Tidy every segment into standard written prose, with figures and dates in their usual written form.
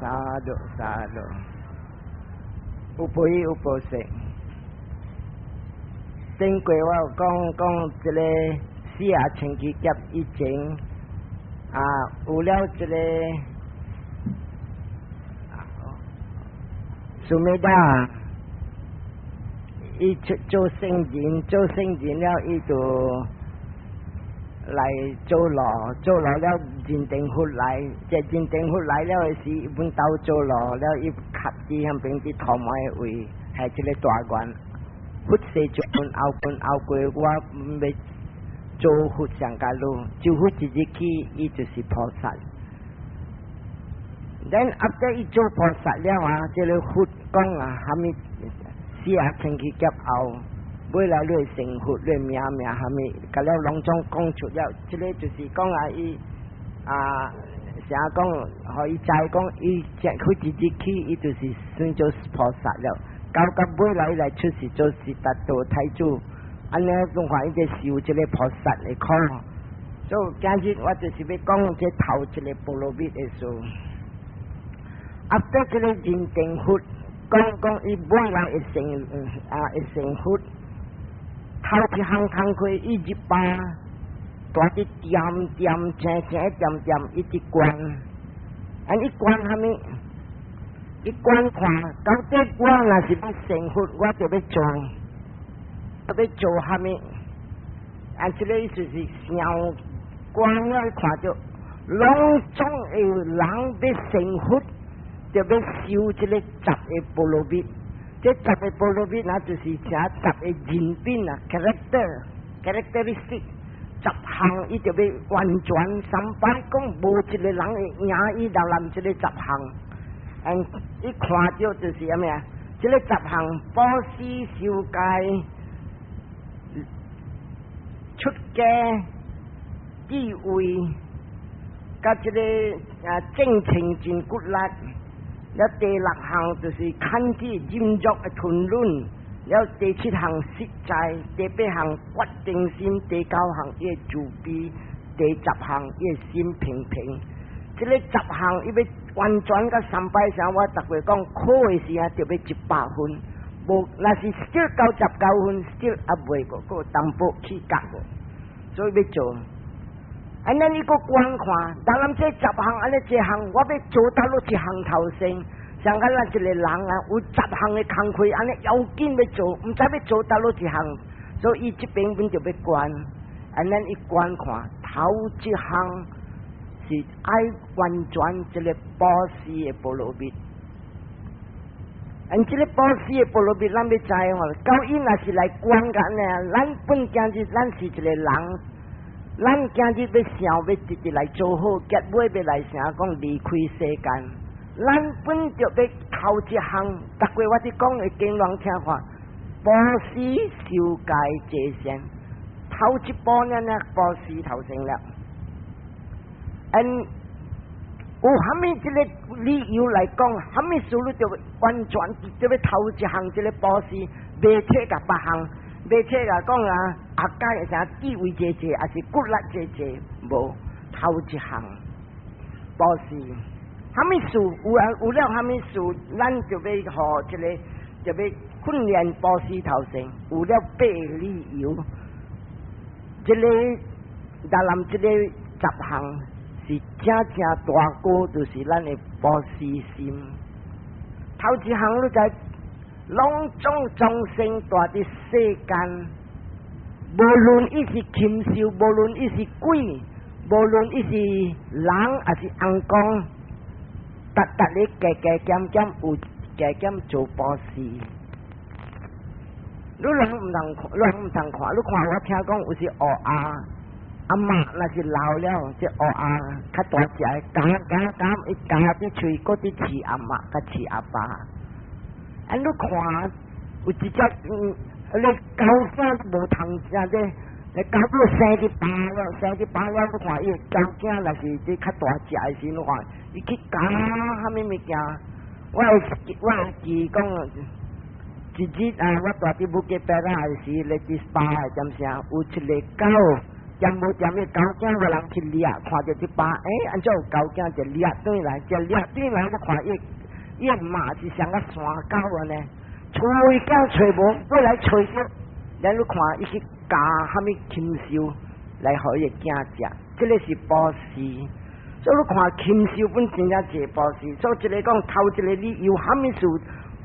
Sadhu sadhu，有悲有報識。頂過我有講講這个四廿千幾劫以前啊，有了這个啊，蘇美達，伊出做聖人，做聖人了，伊就來做路，做路了認定佛來，這認定佛來了的時，伊本兜做路了，伊卡佇遐邊佇頭毛的位，係這个大願。佛世尊後分後過，我欲做佛上加路，就佛一日起，伊就是菩薩。Then after 伊做菩薩了啊，這个佛講啊，蝦米四廿千幾劫後，尾來你會成佛，你名名蝦米，共了攏總講出了，這个就是講啊，伊啊，成講，予伊知講，伊佛一日起，伊就是算做菩薩了。到到尾來來出世做悉達多太子，按呢攏看伊個受這个菩薩的苦。所以今日我就是欲講這頭一个波羅蜜的事。啊，這個認定佛講講伊尾來會成啊會成佛，頭一項工課伊入巴，蹛佇恬恬靜靜恬恬，一直觀，啊伊觀蝦米？伊觀看，到底我若是欲成佛，我就欲做，欲做蝦米？啊，這个意思是想觀了看著，攏總的人欲成佛，就欲修這个十个波羅蜜。這十个波羅蜜，那就是寫十个人品啊，character，characteristic，十項伊就欲完全三擺講，無一个人會贏伊瀏覽這个十項。嗯，伊看著就是啥物啊？這个十項布施、受戒、出家、智慧，佮這个啊正清淨骨力。了第六項就是剀制忍辱的吞忍，了第七項實在，第八項決定心，第九項伊的慈悲，第十項伊的心平平。這个十項伊欲完全佮三擺啥，我逐回講考的時啊，就欲100分，無若是 still 99分，still 猶未過，閣有淡薄去角無，所以欲做。按呢你閣觀看，當咱這十項按呢一項，我欲做佗落一項頭先，像敢若一個人啊，有十項的工課，按呢要緊欲做，毋知欲做佗落一項，所以伊這邊本就欲觀，按呢伊觀看頭一項是愛完全這个布施的波羅蜜。按這个布施的波羅蜜，咱欲知吼，到伊若是來觀看呢，咱本今日咱是一个人。咱今日欲想欲直直來做好，結尾欲來啥講離開世間。咱本就欲頭一項，逐過我佇講的經人聽看，布施受戒濟善，頭一步呢呢布施頭先了。嗯，有蝦米這个理由來講？蝦米事你就完全就欲頭一項這个布施，袂提共別項。袂提共講啊，阿家會啥智慧濟濟，抑是骨力濟濟，無頭一項布施。蝦米事有啊？有了蝦米事，咱就欲予這个，就欲訓練布施頭先。有了八個理由，這个當然這个十項是正正大哥，就是咱的布施心。頭一項你知。攏總眾生蹛佇世間，無論伊是禽獸，無論伊是鬼，無論伊是人，抑是尪公，逐逐日加加減減有加減做布施。你人毋通看，你人毋通看，你看我聽講有時烏鴉阿嬤若是老了，這烏鴉較大隻，咬咬咬，伊咬佇喙，閣佇飼阿嬤，佮飼阿爸。啊！你看，有一隻你狗仔無通食這，你狗仔生佇飽了，生佇飽了，你看伊的狗囝若是這較大隻的時，你看伊去咬蝦米物件？我會記講，一日啊，我蹛佇武吉白拉的時，咧佇 spa 的點聲，有一个狗，掂無掂的狗囝有人去掠，看著這把，欸，按怎有狗囝就掠轉來，就掠轉來，我看伊伊的肉是像個山狗按呢，揣囝揣無，過來揣著，咱你看伊去咬蝦米禽獸來予伊的囝食，這个是布施。所以你看禽獸本真正濟布施，所以這个講頭一个理由，蝦米事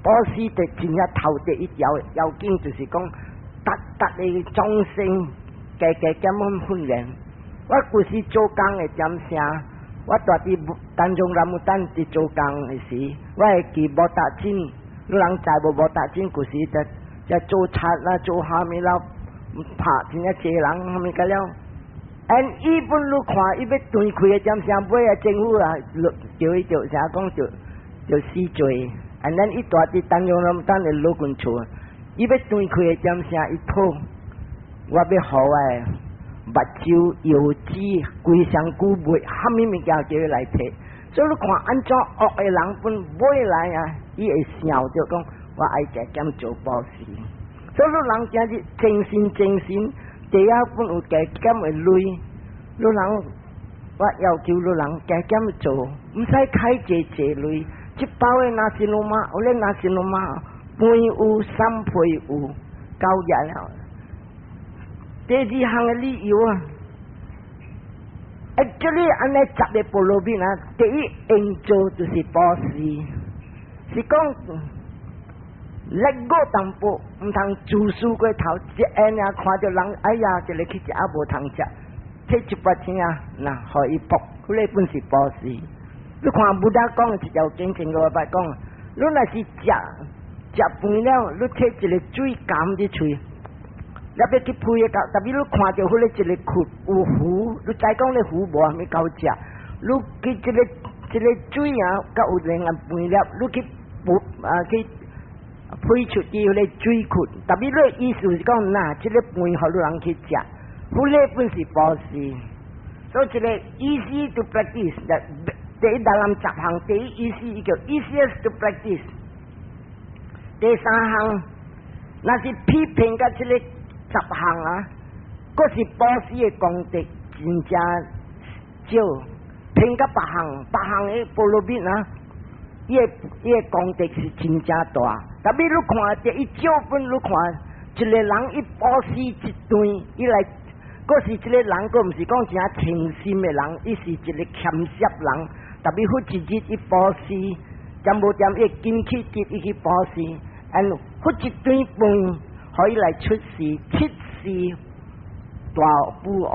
布施的真正頭第一條要緊，就是講逐逐个眾生。加加減減訓練，我舊時做工的點聲，我蹛佇丹絨拉姆丹佇做工的時，我會記無達真，你人知無無達真？舊時在在做賊啦，做蝦米啦，拍真正濟人蝦米個了。And 伊本你看，伊欲斷氣的點聲，尾啊政府啊，叫伊就啥講就就死罪。And 咱伊蹛佇丹絨拉姆丹的老君厝，伊欲斷氣的點聲，伊討。我欲予我的目睭、藥紙、規身軀賣，蝦米物件叫伊來提。所以你看按怎惡的人本尾來啊，伊會想著講我愛加減做布施。所以你人今日精神精神，第一本有加減的鐳，你人我要求你人加減做，毋使開濟濟鐳。一包的 nasi lemak，有咧 nasi lemak，飯有三皮有，夠熱了。第二項的理由啊，欸，這裡按呢十个波羅蜜啊，第一應做就是布施，是講 let go 淡薄，毋通自私過頭，一下爾看著人，哎呀，一个去食啊無通食，提一百錢啊，若予伊搏，彼个本是布施。你看 Buddha 講一條經，前個禮拜講，你若是食食飯了，你提一个水含佇喙。你欲去噴個，特別你看著彼个一个窟有魚，你知講咧魚無蝦米夠食，你去這个這个水啊，佮有兩個飯粒，你去噴啊去噴出去彼個水窟，特別你意思是講，若這个飯予你人去食，彼个本是布施。所以這个 easy to practice，第一 dalam 十項，第一 easy 叫 easiest to practice。第三項，若是批評佮這个十項啊，閣是布施的功德真正少。評佮別項，別項的波羅蜜啊，伊的功德是真正大。特別你看，這一少分你看，一个人伊布施一頓，伊來，閣是這个人，閣毋是講真誠心的人，伊是一个儉捨人。特別佛一日伊布施，點無點伊金氣得伊去布施，and 佛一頓飯。可以來出世七世大富翁，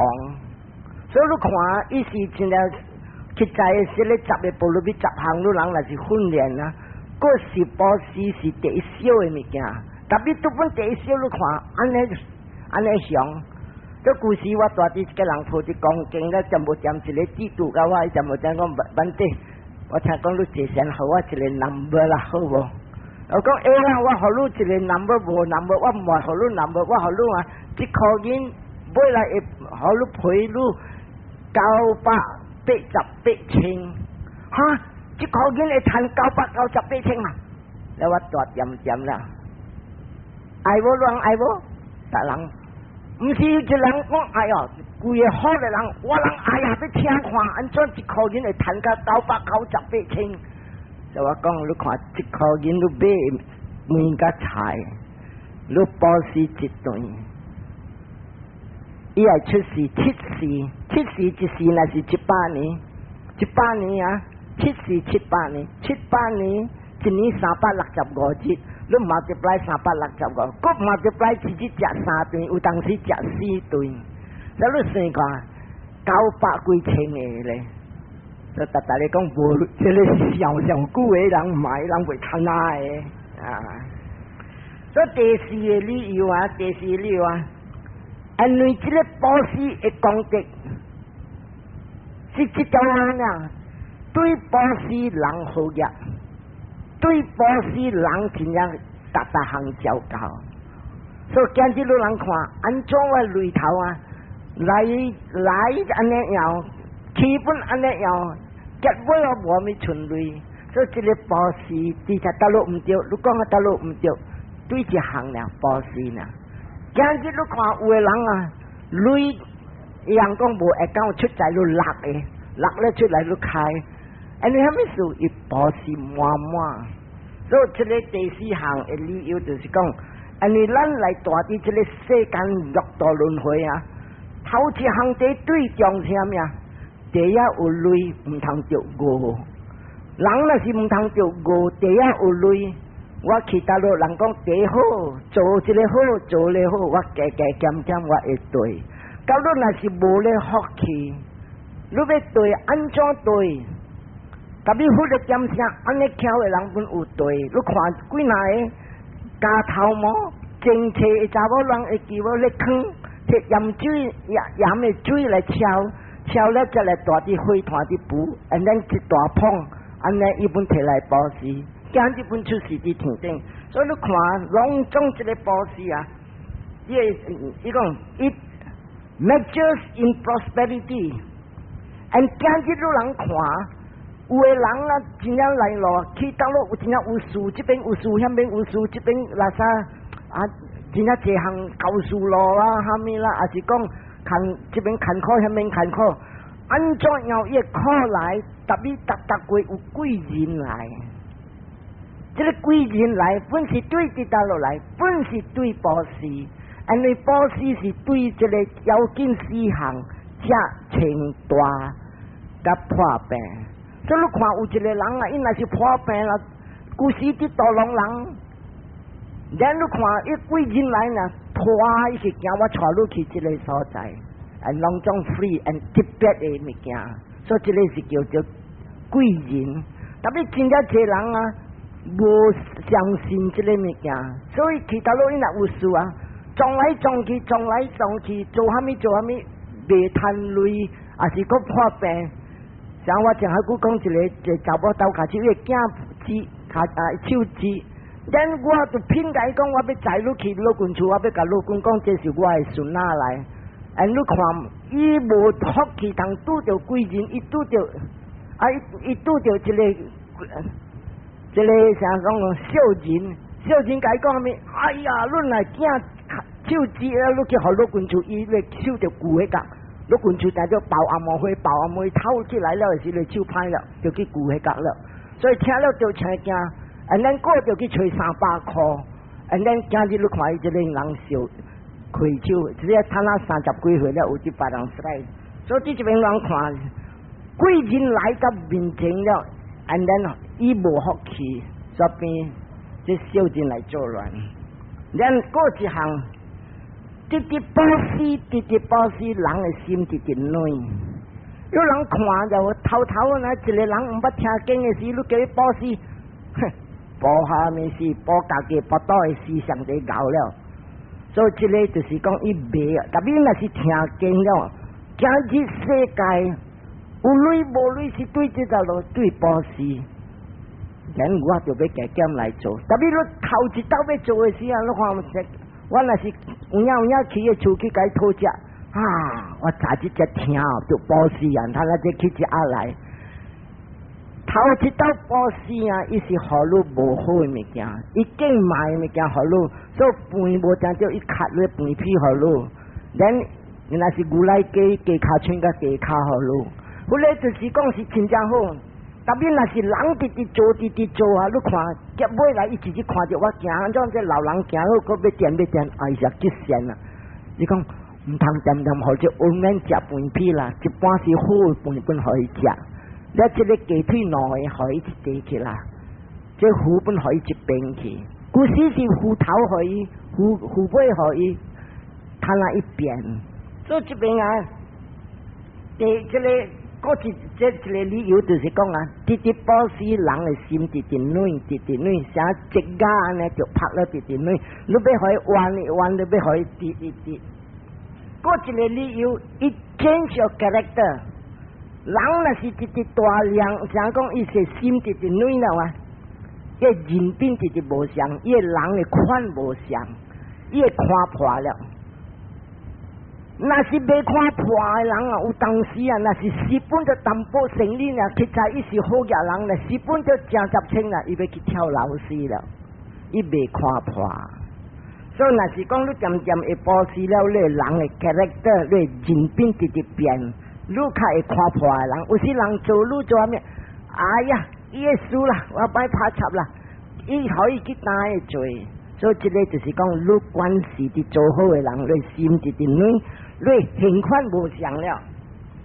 所以你看，伊是真正實在是咧十个波羅蜜十項，你人若是訓練啊，閣是布施是第一小的物件，特別都本第一小，你看按呢按呢想。這舊時我蹛佇一个人抱佇講經咧，全部佔一个制度甲我，全部佔講問題。我聽講你坐先予我一个 number 啦，好無？我講會啦，我予你一个 number 無 number，我毋愛予你 number，我予你啊，一箍銀買來會予你賠你988千，哈！一箍銀會趁998千啊！了我大點點啦，愛無亂愛無？逐人毋是一人講愛哦，規个好的人，我人愛啊，欲聽看按怎一箍銀會趁到九百九十八千。就我講，你看一箍銀你買飯佮菜，你布施一頓，伊愛出世七世，七世一世若是100年，一百年啊，七世七百年，七百年一年365日，你 multiply 365，閣 multiply 一日食三頓，有當時食四頓，那你算看九百幾千个咧。就逐逐咧講無，這个上上久的人買人袂趁啊的啊。所以第四个理由啊，第四个理由啊，因為這个布施的功德是這種人啊，對布施人好業，對布施人真正逐逐項照顧。所以今日你人看，按怎我裏頭啊，來來按呢樣，基本按呢樣。結尾我無啥物存鐳，所以這个布施，佇遮倒落毋對，你講啊倒落毋對，對一項爾布施爾。今日你看有的人啊，鐳伊人講無會講出在你落的，落了出來你開，按呢啥物事？伊布施滿滿。所以這个第四項的理由就是講，按呢咱來蹛佇這个世間六道輪迴啊，頭一項第對象是啥物啊？第一有鐳，毋通著餓。人若是毋通著餓，第一有鐳。我去佗落人講茶好，做這个好，做咧好，我加加減減我會對。到你若是無咧福氣，你欲對按怎對？特別佛咧點聲，按呢巧的人本有對。你看幾若个加頭毛，整齊的查某人會記無咧囥，摕鹽水、鹽鹽的水來敲，敲了才來蹛佇火炭佇補，and then 一大捧，按呢伊本摕來布施，今日本出世佇天頂，所以你看攏總這个布施啊，伊伊講 it measures in prosperity，and 今日你人看。有的人啊，真正來咯，去佗落有真正有事，這邊有事，遐邊有事，這邊垃圾啊，真正這項高速路啦，蝦米啦，抑是講牽這邊艱苦，遐邊艱苦，按怎樣伊苦來？特別逐逐月有貴人來，這个貴人來，本是對佇佗落來，本是對布施，因為布施是對這个要緊四項，才清大佮破病。所以你看有一个人啊，伊若是破病啦，舊時佇大龍人，然你看伊貴人來呢，拖伊是驚我帶你去這个所在，and 攏總 free and 特別的物件，所以這个是叫做貴人。特別真正濟人啊，無相信這个物件，所以去佗落伊若有事啊，撞來撞去，撞來撞去，做蝦米做蝦米，袂趁鐳，抑是閣破病。像我前下久講一个一个查某鬥跤手，伊個囝指跤啊手指，然我就憑共伊講，我欲載你去老君厝，我欲共老君講，這是我的孫仔來。and 你看，伊無福氣通拄著貴人，伊拄著啊，伊伊拄著一个一个啥講小人，小人共伊講啥物？哎呀，恁若囝手指啊，你去予老君厝，伊个手就舊彼角。老君厝帶做爆紅毛花，爆紅毛透起來了，時你手歹了，就去舊彼角了。所以聽了就青驚，and then 過就去揣300箍，and then 今日你看伊這个人笑開手，這個趁啊30幾歲了，有一百人出來。所以這邊人看，貴人來到面前了，and then 伊無福氣，所以這小人來作亂。咱過一項。直直布施，直直布施，人的心直直軟。有人看就偷偷呢，一個人毋捌聽經的時，你叫伊布施，哼，布蝦米事，布家己腹肚的思想就𠢕了。所以這个就是講伊袂，特別若是聽經了，今日世界有鐳無鐳是對這條路對布施，然我就欲加減來做。特別你頭一道欲做的時啊，你看我若是有影有影去个厝去共伊討食，啊！我早日才聽就布施啊，他那這去一下來，頭一道布施啊，伊是予你無好的物件，伊敬賣的物件予你，所以飯無誠著，伊較你飯皮予你，咱若是牛奶雞雞跤穿佮雞跤予你，彼个就是講是真正好。特別若是人直直做，直直做啊！你看，結尾來伊直直看著我行，按怎這老人行好，閣欲掂欲掂，哎呀，極善啊！你講毋通恬恬予這溫暖食飯皮啦，一般是好的飯本予伊食，你這个雞腿兩个予伊一塊去啦，這魚本予伊一邊去，舊時是魚頭予伊，魚魚尾予伊，攤那一邊。所以這邊啊，第這个。過一這一个理由就是講啊，直直布施人的心直直軟，直直軟，像一牙按呢就拍了直直軟。你欲予伊彎彎，你欲予伊直直直。過一个理由，伊 change your character。人若是直直大量，像講伊是心直直軟了啊，伊人品直直無相，伊人的款無相，伊會看破了。若是袂看破的人啊，有當時啊，若是蝕本就淡薄生理啊，其實伊是好額人咧，蝕本就成十千啦，伊欲去跳樓死了，伊袂看破。所以若是講你漸漸會布施了，你人的 character，你人品直直變，你較會看破的人。有時人做你做啥物？哎呀，伊會輸啦，我擺拍插啦，伊可以去擔的罪。所以這個就是講，你關係佇做好的人，你心直直軟，你現款無相了。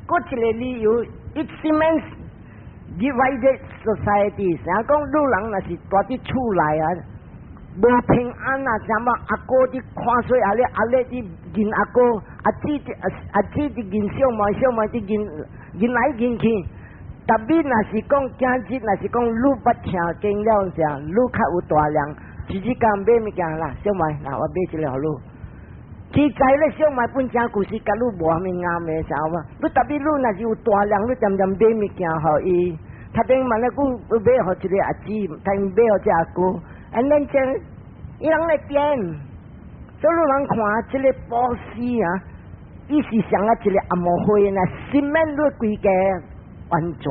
閣一個理由，it cements divided society。成講你人若是住佇厝內啊，無平安啊，啥物阿哥佇看衰阿咧，阿咧佇認阿哥，阿姊佇阿姊佇認小妹，小妹佇認認來認去。特別若是講今日，若是講你捌聽經了時，你較有大量，直接講買物件啦，小妹，嗱我買一個予你。其實咧，小妹本正故事佮你無蝦米啱的，知無？你特別你若是有大量，你漸漸買物件予伊。他頂問咧，講買予一個阿姊，他買予這阿哥，and then 這伊人來變，所以你人看這個布施啊，伊是像啊一個紅毛花呢，cement 你規家完全。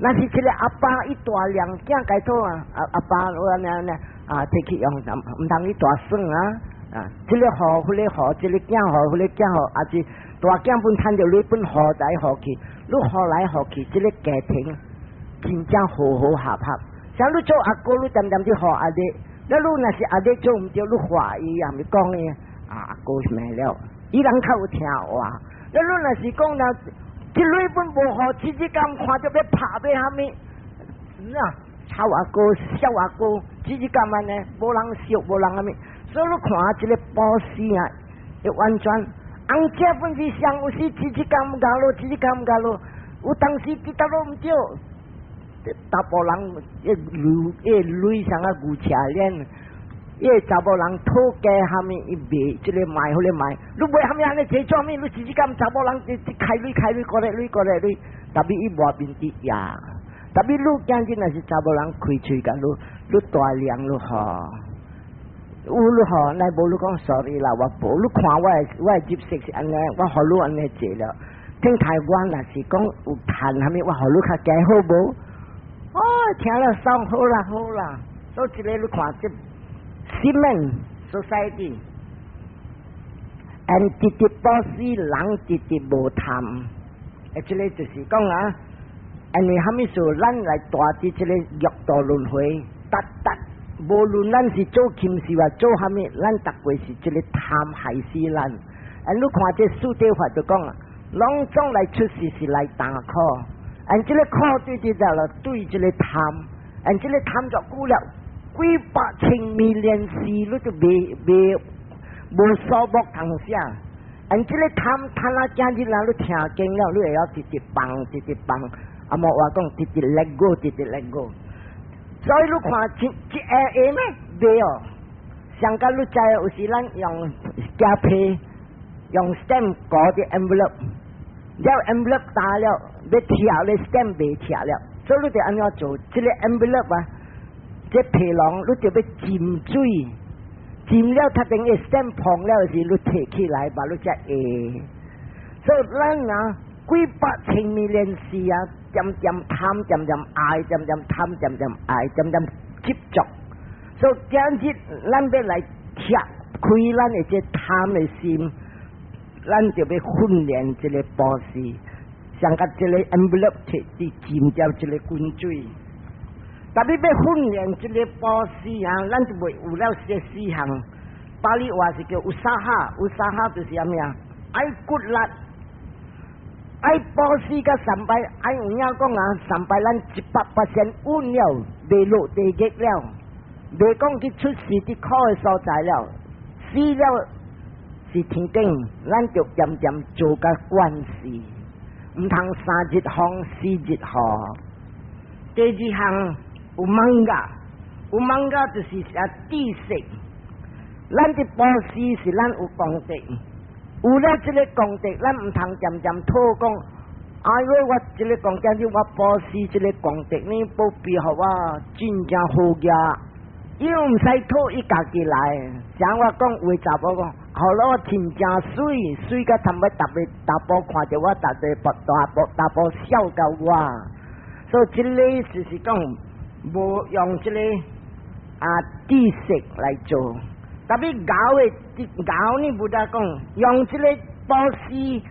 若是這個阿爸伊大量囝解討啊，阿阿爸我按呢按呢啊，提去用，毋通去大耍啊。啊，這個予，彼個予，這個囝予，彼個囝予，抑是大囝本趁著鐳本予來予去，你予來予去，這個家庭真正和和合合。像你做阿哥，你恬恬去予阿弟，那你若是阿弟做毋對，你話伊也咪講伊，啊阿哥罵了，伊人較有聽話。那你若是講若這鐳本無予，直直咁看著欲拍欲蝦米，那臭阿哥、痟阿哥，直直咁按呢，無人惜，無人蝦米。所以你看這個布施啊，會完全，紅姐本是上有時直直咁教咯，直直咁教咯，有當時記得攏毋對，查埔人一鐳一鐳像啊牛車鏈，伊個查某人討價蝦米，伊賣這個賣，彼個賣，你賣蝦米按呢這做物？你直直咁查某人一開鐳開鐳過來鐳過來鐳，特別伊外面佇野，特別你今日若是查某人開喙共你，你大量你予。有你予，若無你講 sorry 啦，我無。你看我的入息是按呢，我予你按呢濟了。頂台灣若是講有趁蝦米，我予你較加好無？哦，聽了爽好啦好啦。所以這個你看這 cement society，and 直直布施人直直無貪，欸，這個就是講啊，因為蝦米事，咱來蹛佇這個六道輪迴，逐逐。無論咱是做禽獸啊，做蝦米，咱逐過是這個貪害死咱。啊，你看這四諦法就講啊，攏總來出世是來擔苦，and 這個苦對對了，對這個貪，and 這個貪就久了，幾百千 million 世，你都袂袂無數目通寫。and 這個貪貪啊，今日啦，你聽經了，你會曉直直放，直直放，啊無話講直直 let go，直直 let go。所以你看，一一下下咩？袂哦。上個你知有時咱用膠皮，用 stamp 糊佇 envelope，了 envelope 焦了，欲拆咧 stamp 袂拆了，所以你得按怎做？這個 envelope 啊，這皮囊你就欲浸水，浸了，它等於 stamp 膨了時，你提起來，把你才會。所以咱啊，幾百千 million 世啊，漸漸貪，漸漸愛，漸漸貪，漸漸愛，漸漸執着。所以今日咱欲來拆開咱的這貪的心，咱就欲訓練這個布施，像佮這個 envelope 提佇浸掉這個滾水。特別欲訓練這個布施啊，咱就袂有了這四項。巴利話是叫 usaha，usaha 就是啥物啊？愛骨力。愛布施佮三拜，愛有影講啊，三拜咱100%穩了，袂落地獄了，袂講去出世佇苦的所在了，死了是天頂，咱就漸漸做甲慣勢，毋通三日風四日雨。第二項有 manga，有 manga 就是啊知識，咱佇布施是咱有功德。有了這個功德，咱毋通漸漸討講。哎喲，我這個功德，我布施這個功德呢，保庇予我真正好額。伊毋使討伊家己來。像我講有查某講，予我真正媠，媠甲差不多逐个查埔看著我，逐個大埔查埔笑到我。所以這個就是講，無用這個啊知識來做。特別𠢕的𠢕呢，Buddha 講用這個布施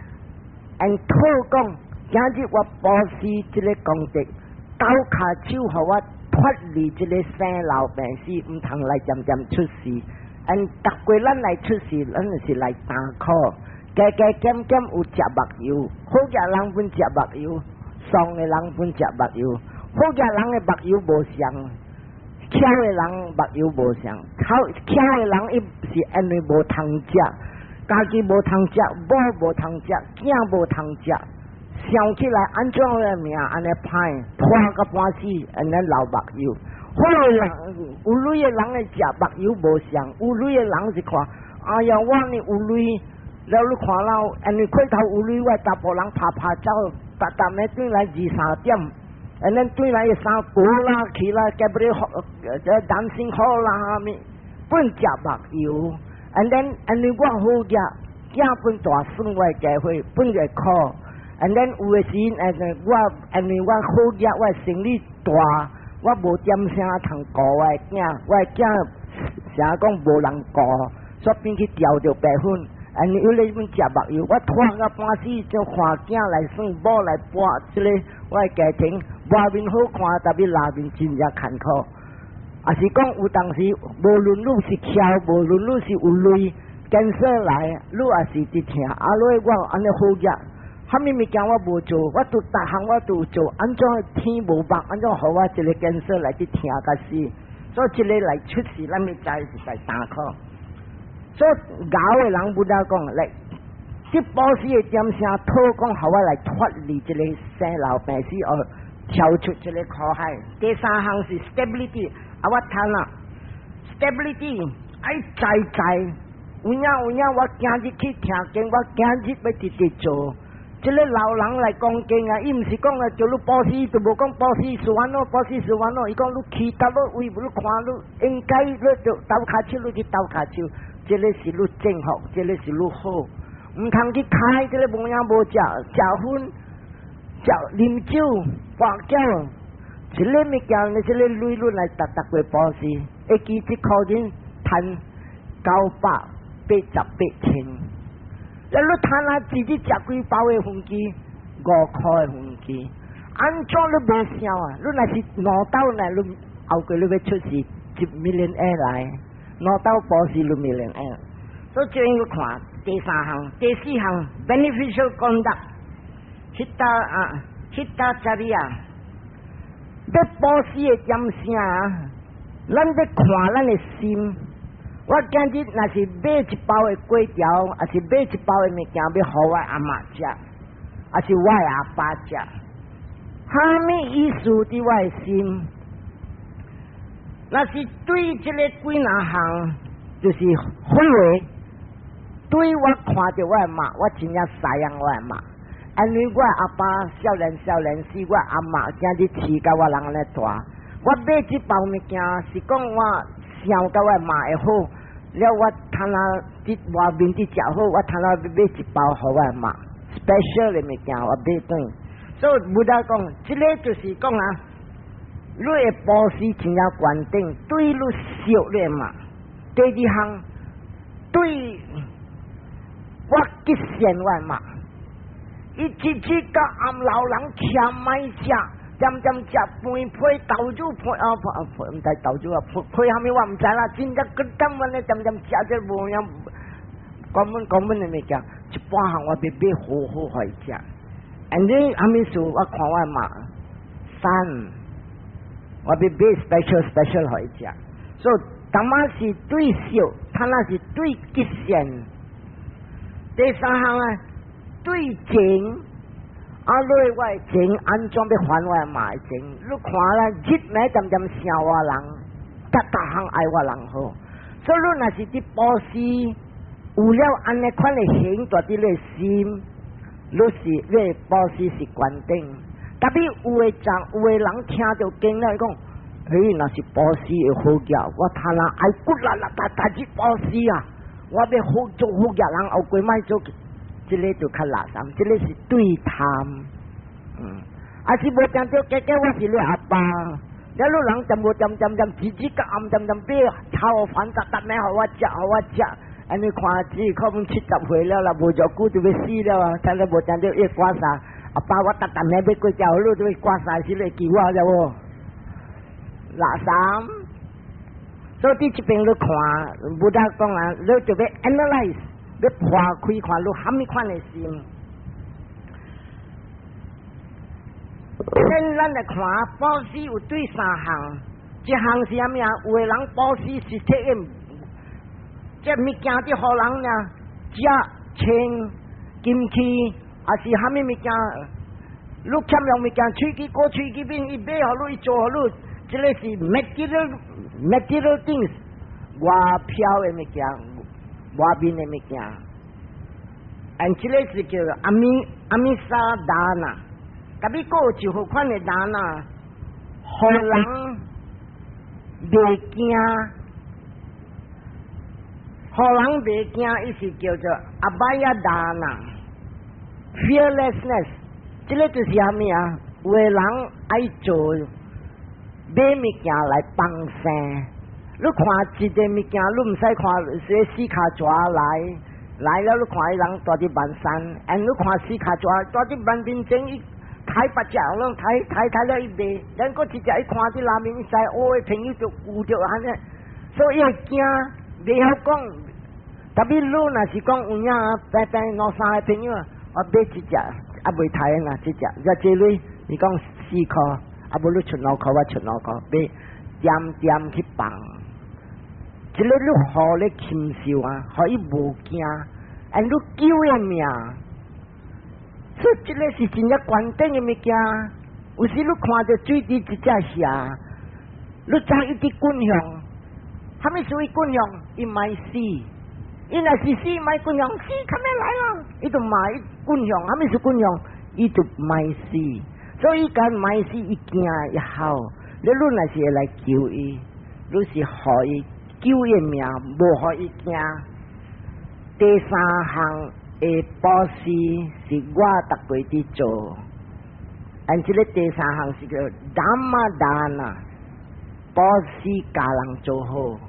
and 討講，今日我布施這個功德，鬥跤手予我脫離這個生老病死，毋通來漸漸出世。and 逐過咱來出世，咱就是來擔苦，加加減減有食目油，好額人分食目油，喪的人分食目油，好額人的目油無相。巧的人目油無相，巧巧的人伊是因為無通食，家己無通食，某無通食，囝無通食，想起來按怎的命按呢歹，拖到半死，按呢流目油。好的人有鐳的人的食目油無相，有鐳的人是看，哎呀，我呢有鐳，了你看了，因為開頭有鐳，我查埔人拍拍走，逐逐暝轉來二三點。and then 轉來衫裹啦去啦，夾不哩這擔心好啦，啥物，本食目油。and then 因為我好額，囝本大孫我的家伙本會苦。and then 有的時我因為我好額，我的生理大，我無點聲通顧我的囝，我的囝成日講無人顧，所以變去調著白粉。and 有咧本食目油，我拖到半死，就看囝來耍，某來搬，這個我的家庭外面好看，特別內面真正艱苦。也是講有當時，無論你是巧，無論你是有鐳，cancer 來，你也是佇疼。啊，落我按呢好額，啥物物件我無做，我都逐項我都做，按怎天無目，按怎予我一個 cancer 來去疼甲死？所以這個來出世，咱物知是在擔苦。所以𠢕的人 Buddha 講來，這布施的點聲討講，予我來脫離這個生老病死，哦，跳出這個苦海。第三項是 stability，啊，我談啦，stability 愛在在，有影有影，我今日去聽經，我今日欲直直做。這個老人來講經啊，伊毋是講啊，叫你布施，就無講布施是安怎，布施是安怎。伊講你去佗落位，你看你應該你就鬥跤手，你去鬥跤手。這個是你正確，這個是你好，毋通去開這個無影無食，食薰、食啉酒、跋筊，這個物件，你這個鐳你來逐逐個布施，會記這箍銀趁988千。你趁啊，自己食幾包的飛機，5箍的飛機，按怎你無想啊？你若是兩斗呢？你後過你欲出世一 million 來，兩斗布施你 million。所以這樣看第三項、第四項 beneficial conduct，彼搭啊，彼搭這裡啊，欲布施的點聲啊，咱欲看咱的心。我今日若是買一包的粿條，抑是買一包的物件，欲予我阿嬤食，抑是我的阿爸食，啥物意思佇我的心？若是對這個幾若項，就是好話，對我看著我的媽，我真正捒養我的媽。因為我阿爸少年少年時，我阿嬤今日飼甲我人按呢大，我買這包物件是講我想甲我媽會好。了我趁啊佇外面佇食好，我趁啊欲買一包予我媽，special 的物件我買轉。所以 Buddha 講，這個就是講啊，你的布施真正懸頂，對你惜你的媽。第二項，對我吉善我的媽，伊直直到暗老人徛莫食。點點食飯配豆乳配啊配，毋知豆乳啊配配啥物我毋知啦，真正骨點阮咧點點食這無影，講本講本的物件，一半項我欲買好好予伊食。and then 啥物事我看我媽三，我欲買 special special 予伊食。所以當媽是對惜，他那是對吉善。第三項啊，對情。啊！你我的錢按怎欲還我媽的錢？你看啦，日暝點點想我人，逐逐項愛我人好。所以你若是佇布施，有了按呢款的行佇你的心，你是你的布施是懸頂。特別有的人，有的人聽著經了，伊講：嘿，若是布施會好額，我他若愛骨力力逐逐日布施啊！我欲好做好額人，後過莫做。這個就較垃圾，這個是對貪，啊是無聽著，結果我是你阿爸，了你人點無點點點，直直個暗點點買頭煩逐逐咩予我食予我食，按呢看只可能70歲了啦，無偌久就欲死了啊！睇你無聽著伊掛啥？阿爸我逐逐咩欲過橋，你都欲掛啥時來救我了無？垃圾。所以佇這邊你看，Buddha 講啊，你就欲 analyze，欲破開看你蝦米款的心。咱咱來看，布施有對三項，一項是啥物啊？有的人布施是摕個，這物件佇予人爾，食、穿、金器，抑是蝦米物件？你欠用物件，喙齒過喙齒面，伊買予你，伊做予你，這个是 material things，外表的物件，外面的物件。and 這个是叫 āmisa dāna。特別閣有一號款的 dāna，予人袂驚，予人袂驚，伊是叫做 abhaya dāna，fearlessness。這个就是啥物啊？有的人愛做買物件來放生。你看一个物件，你毋使看說四跤蛇來，來了你看伊人蹛佇萬山，and 你看四跤蛇蹛佇萬面前伊。刣別隻，攏刣刣刣了伊賣，咱閣一隻伊看佇內面，伊知我的朋友就有著按呢，所以伊會驚，袂曉講。特別你若是講有影平平兩三个朋友，我買一隻，啊袂刣啊，這隻，這這鐳，你講4箍，啊無你出2箍，我出2箍，買點點去放。這个你予咧禽獸啊，予伊無驚，and 你救伊命。所以這个是真正關鍵的物件。有時你看著水佇一隻蛇，你知伊佇滾向，啥物事伊滾向？伊莫死，伊若是死莫滾向，死較咩來啦？伊就莫滾向，啥物事滾向？伊就莫死。所以伊敢莫死，伊驚伊好。你若是會來救伊，你是予伊救伊命，無予伊驚。第三項的布施是我逐過佇做，and 這个第三項是叫 Dhamma dāna，布施教人做好。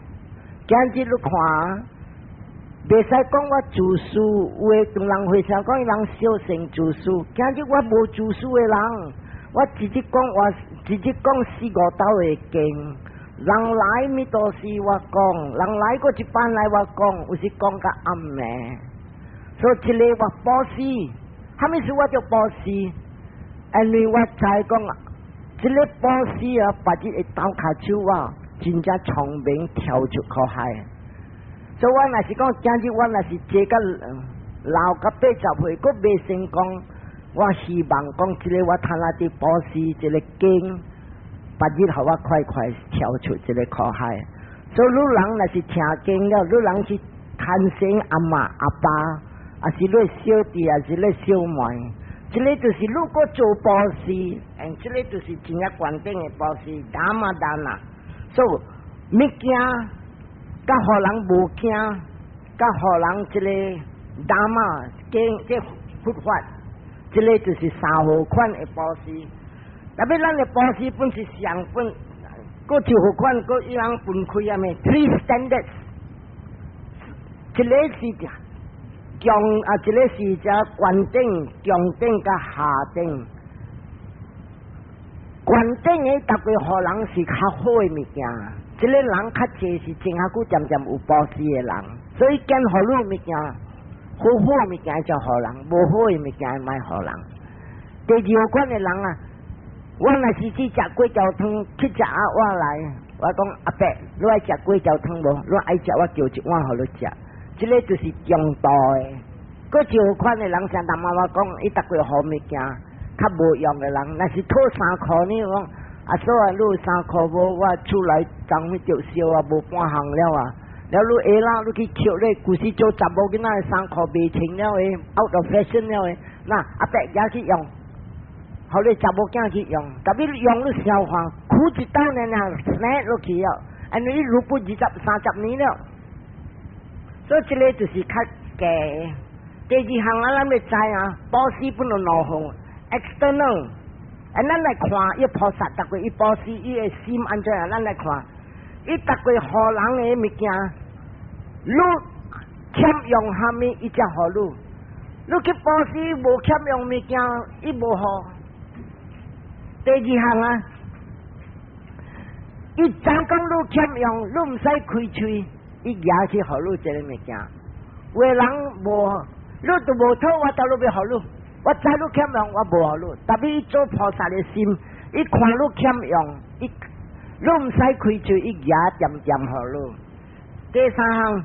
今日你看，袂使講我自私，有的人會想講伊人小乘自私。今日我無自私的人，我直直講我直直講四五斗的經，人來咪都是我講，人來過一班來我講，有時講較暗暝。所以這个我布施，啥物事我就布施，因為我知講，這个布施啊，別日會鬥跤手啊，真正聰明跳出苦海。所以我若是講，今日我若是坐甲老甲80歲，閣未成功，我希望講，這个我趁啊佇布施，這个經，別日予我快快跳出這个苦海。所以汝人若是聽經了，汝人去牽生阿嬤阿爸，抑是你小弟，抑是你小妹，這个就是汝閣做布施，and 這个就是真正關鍵的布施，Dhamma dāna。所以物件，佮予人無驚，佮予人這个 Dhamma 經這佛法，這个就是三號款的布施。特別咱的布施本是上本，閣一號款，閣伊人分開啊咩？Three standards，一个是強啊，一个是這懸頂、中等佮下等。懸頂的逐個予人是較好的物件，這个人較濟是真較久漸漸有布施的人，所以揀予你物件，好好的物件就予人，無好的物件莫予人。第二款的人啊，我若是去食粿條湯，去食啊，我來，我講阿伯，你愛食粿條湯無？你愛食，我叫一碗予你食。這个就是中度的。閣一款的人，像大媽媽講，伊逐個予物件較無用的人，若是討3箍呢，講阿嫂啊，你有3箍無？我厝內昨昏著燒啊，無半項了啊。了你下啦，你去抾咧，舊時做查某囡仔的衫褲袂穿了的，out of fashion 了的，那阿伯也去用，予你查某囝去用，特別用你消化，苦一道爾爾，snap 落去了，因為伊如不20、30年了，所以這个就是較低。第二項啊，咱欲知啊，布施分有兩項，external。啊，咱來看伊菩薩逐個伊布施伊的心按怎樣？咱來看，伊逐個予人的物件，你欠用啥物，伊才予你。你去布施無欠用物件，伊無予。第二項啊，伊知講你欠用，你毋使開喙，伊舉去予你這個物件。有的人無，你都無討，我倒你欲予你。我知你欠用，我無予你。特別伊做菩薩的心，伊看你欠用，伊你毋使開喙，伊舉恬恬予你。第三項，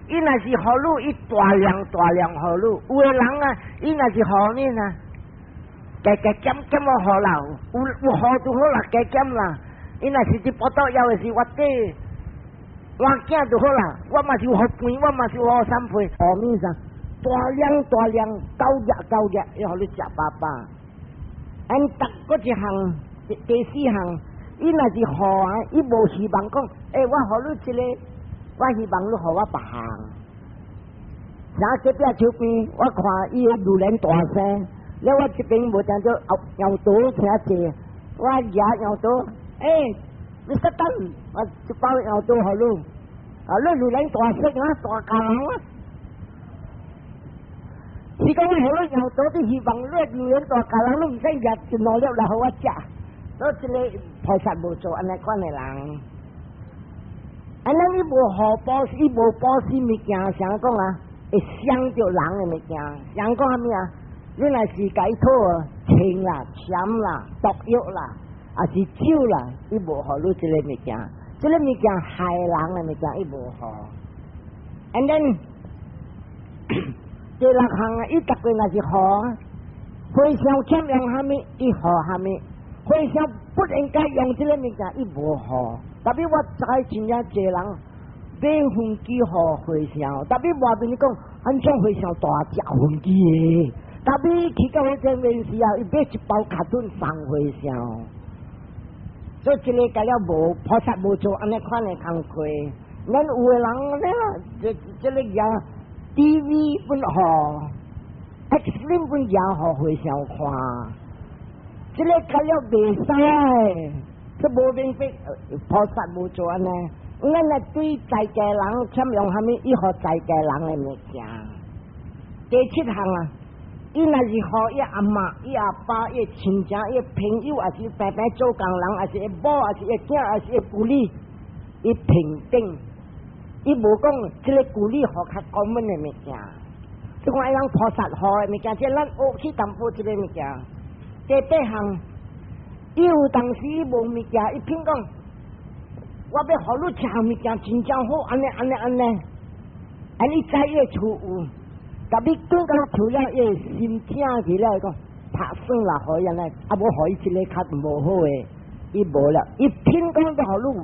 伊若是予你，伊大量大量予你。有的人啊，伊若是予你啊，加加減減我予啦，有有予就好啦，加減啦。伊若是佇腹肚枵的時，我缀碗羹就好啦。我嘛是有予飯，我嘛是有予三杯，予物啥？大量大量，夠額夠額，要予你食飽飽。按逐閣一項，第四項，伊若是予啊，伊無希望講，欸，我予你這個，我希望你予我別項。像隔壁手邊，我看伊的榴蓮大生，了我這邊無聽著搖桃聽濟，我舉搖桃，欸，你識等，我一包搖桃予你，啊，你榴蓮大色啊，大家人啊。是講我予你搖桃，你希望你榴蓮大家人，你毋使舉一兩粒來予我食。所以這个菩薩無做按呢款的人。按呢伊無予布施，伊無布施物件，啥講啊？會傷著人的物件，像講啥物啊？你若是共伊討槍啦、錢啦、毒藥啦，抑是酒啦，伊無予你這个物件，這个物件害人的物件，伊無予。And then 第六項啊，伊逐個若是予，和尚欠用啥物，伊予啥物。和尚不應該用這个物件，伊無予。特別我知真正濟人買飛機予和尚，特別外面你講，按怎和尚大隻飛機的？特別去到彼個面時啊，伊買一包卡頓送和尚。所以這个改了無菩薩無做按呢款的工課。咱有的人咧，這這个也 TV 本予，X 本也予和尚看，這个改了袂使，這無明白，菩薩無做按呢。咱來對在家人欠用啥物，伊予在家人的物件。第七項啊，伊若是予伊阿嬤、伊阿爸、伊親戚、伊朋友，抑是平平做工人，抑是伊某，抑是伊囝，抑是伊舊里，伊平等，伊無講這个舊里予較高門的物件。這款人菩薩予的物件，這咱學去淡薄這個物件。第八項，伊有當時伊無物件，伊偏講，我欲予你這項物件真正好，按呢按呢按呢，按呢知伊厝有，特別轉到厝了，伊心正去了，伊講拍算啦，予伊按呢，啊無予伊這个較無好的，伊無了，伊偏講欲予你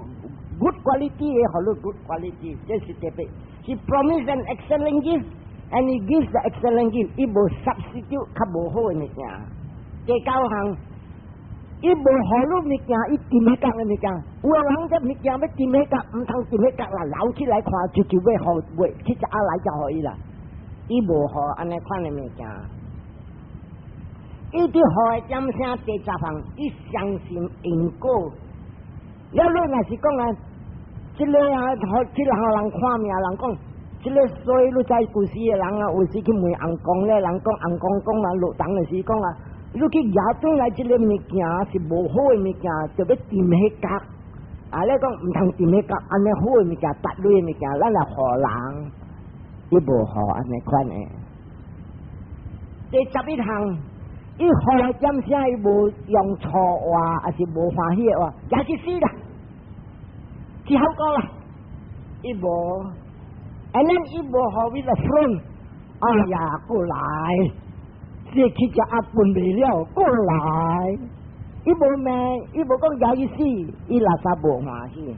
good quality 的，予你 good quality，這是特別。He promised an excellent gift and he gives the excellent gift，伊無 substitute 較無好的物件。第九項，伊無予你物件，伊踮彼角的物件，有的人這物件欲踮彼角，毋通踮彼角啦，留起來看，就就欲予袂，去食阿來才予伊啦。伊無予按呢款的物件，伊佇予的點聲第十項，伊相信因果。了你若是講啊，這个啊，這个人看命人講，這个所以你知舊時的人啊，有時去問尪公咧，人講尪公講啊，落堂的時講啊。你去舉轉來這个物件是無好的物件，就欲踮彼角。啊，你講毋通踮彼角，按呢好的物件，達類的物件，咱來予人，伊無予按呢款的。第十一項，伊予的點聲，伊無用錯話，抑是無歡喜的話，也去死啦，去好過啦，伊無，按呢伊無予伊個 friend，哎呀，過來。這去食阿飯袂了，過來，伊無罵，伊無講舉去死，伊垃圾無歡喜。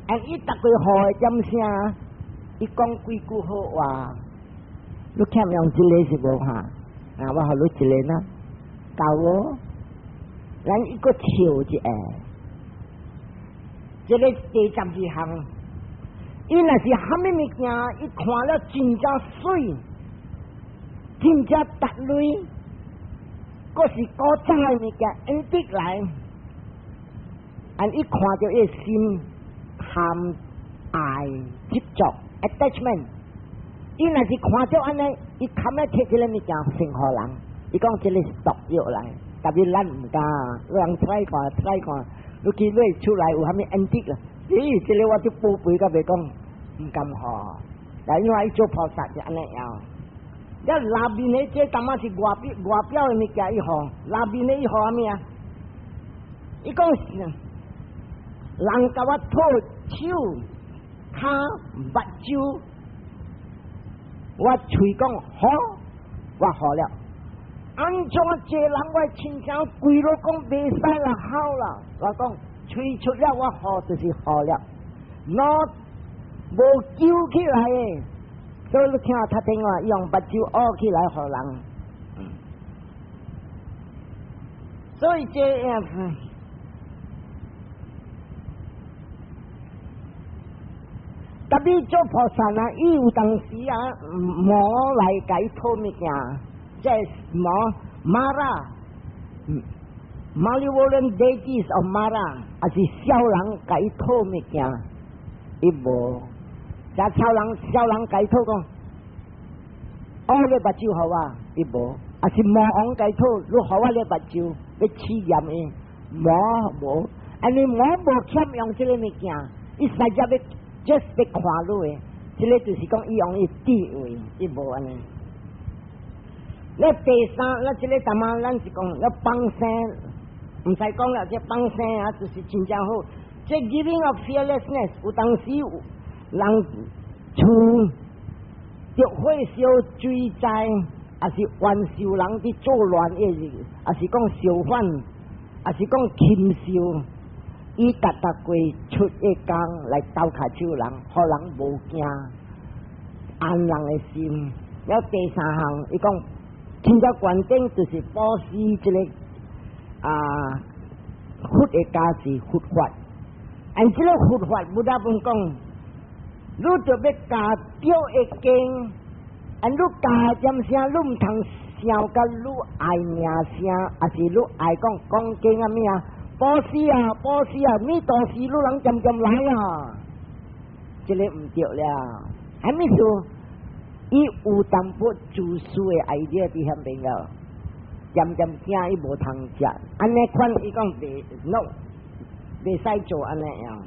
啊，伊逐個予的點聲，伊講幾句好話，你欠用一个是無哈？啊，我予你一个呢，夠無？咱一個笑一下，這个第十二項，伊若是啥物物件，伊看了真正媠。真正達類，閣閣是古早的物件，antique 來，and 伊看著伊心貪愛執著 attachment，伊若是看著按呢，伊堪欲提這个物件先予人，伊講這个是毒藥來，特別咱毋敢，有人 try 看 try 看，你見你出來有啥物 antique 啊？咦，這个我就寶貝甲袂講，毋敢予。但因為伊做菩薩就按呢樣。了內面的這淡仔是外表外表的物件，伊予內面的伊予啥物啊？伊講是人共我討手、跤、目睭，我喙講好，我予了。按怎這人我親像規路講袂使啦，好啦，我講喙出了我予就是予了，我無揪起來的。所以你聽我讀電話，用目睭挖起來予人。所以這樣子，特別做菩薩啊，伊有當時啊，魔來共伊討物件，這魔 Mara，malevolent deities of Mara，抑是痟人共伊討物件，伊無。這痟人痟人共伊討講，哦，你目睭予我，伊無，抑是魔王共伊討，你予我你目睭，欲試驗伊，魔無，因為魔無欠用這个物件，伊實在欲 just 欲看你的，這个就是講伊用伊智慧，伊無按呢。你第三，咱這个淡仔，咱是講要放生，毋使講了，這放生啊，就是真正好。這 giving of fearlessness，有當時有人厝著火燒水災，抑是冤仇人佇作亂的，抑是講相反，抑是講禽獸，伊逐逐過出一工來鬥跤手人，予人無驚，安人的心。了第三項，伊講真正關鍵就是布施這個啊，佛的加持佛法。按這個佛法，Buddha 本講，你著欲教對的經，按你教點聲，你毋通想共你愛名聲，抑是你愛講講經啊物啊，布施啊，布施啊，咪到時你人漸漸來啊，這个毋對了。啥物事？伊有淡薄自私的 idea 佇遐邊了，漸漸驚伊無通食，按呢款伊講袂 no，袂使做按呢樣。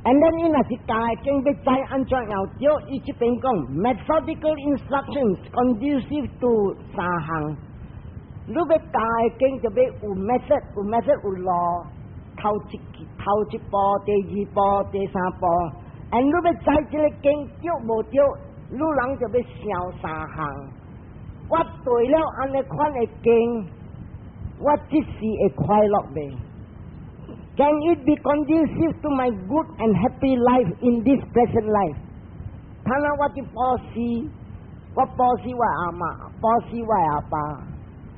And then 伊若是教的經欲知按怎樣對，伊這邊講 methodical instructions conducive to 三項。你欲教的經就欲有 method，有 method 有路，頭一步、第二步、第三步。And 你欲知這个經對無對，你人就欲想三項。我對了按呢款的經，我這世會快樂袂？Can it be conducive to my good and happy life in this present life？倘若我去布施，我布施我阿嬤，布施我阿爸，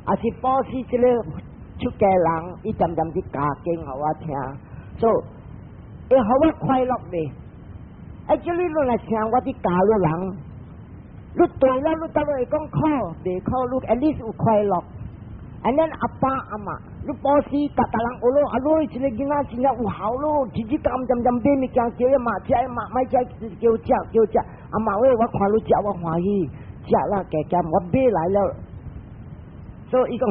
抑是布施這个出家人，伊漸漸佇教經予我聽，so 會予我快樂袂？哎，這你你若想我佇教你人，你對了，你倒落會講苦，袂苦，你 at least 有快樂。And then 阿爸阿嬤，你布施逐逐人學咯，啊，你這个囡仔真正有孝咯，直直甘漸漸買物件叫伊媽食，媽莫食叫食叫食。阿嬤喂，我看你食我歡喜，食啦加減我買來了。所以伊講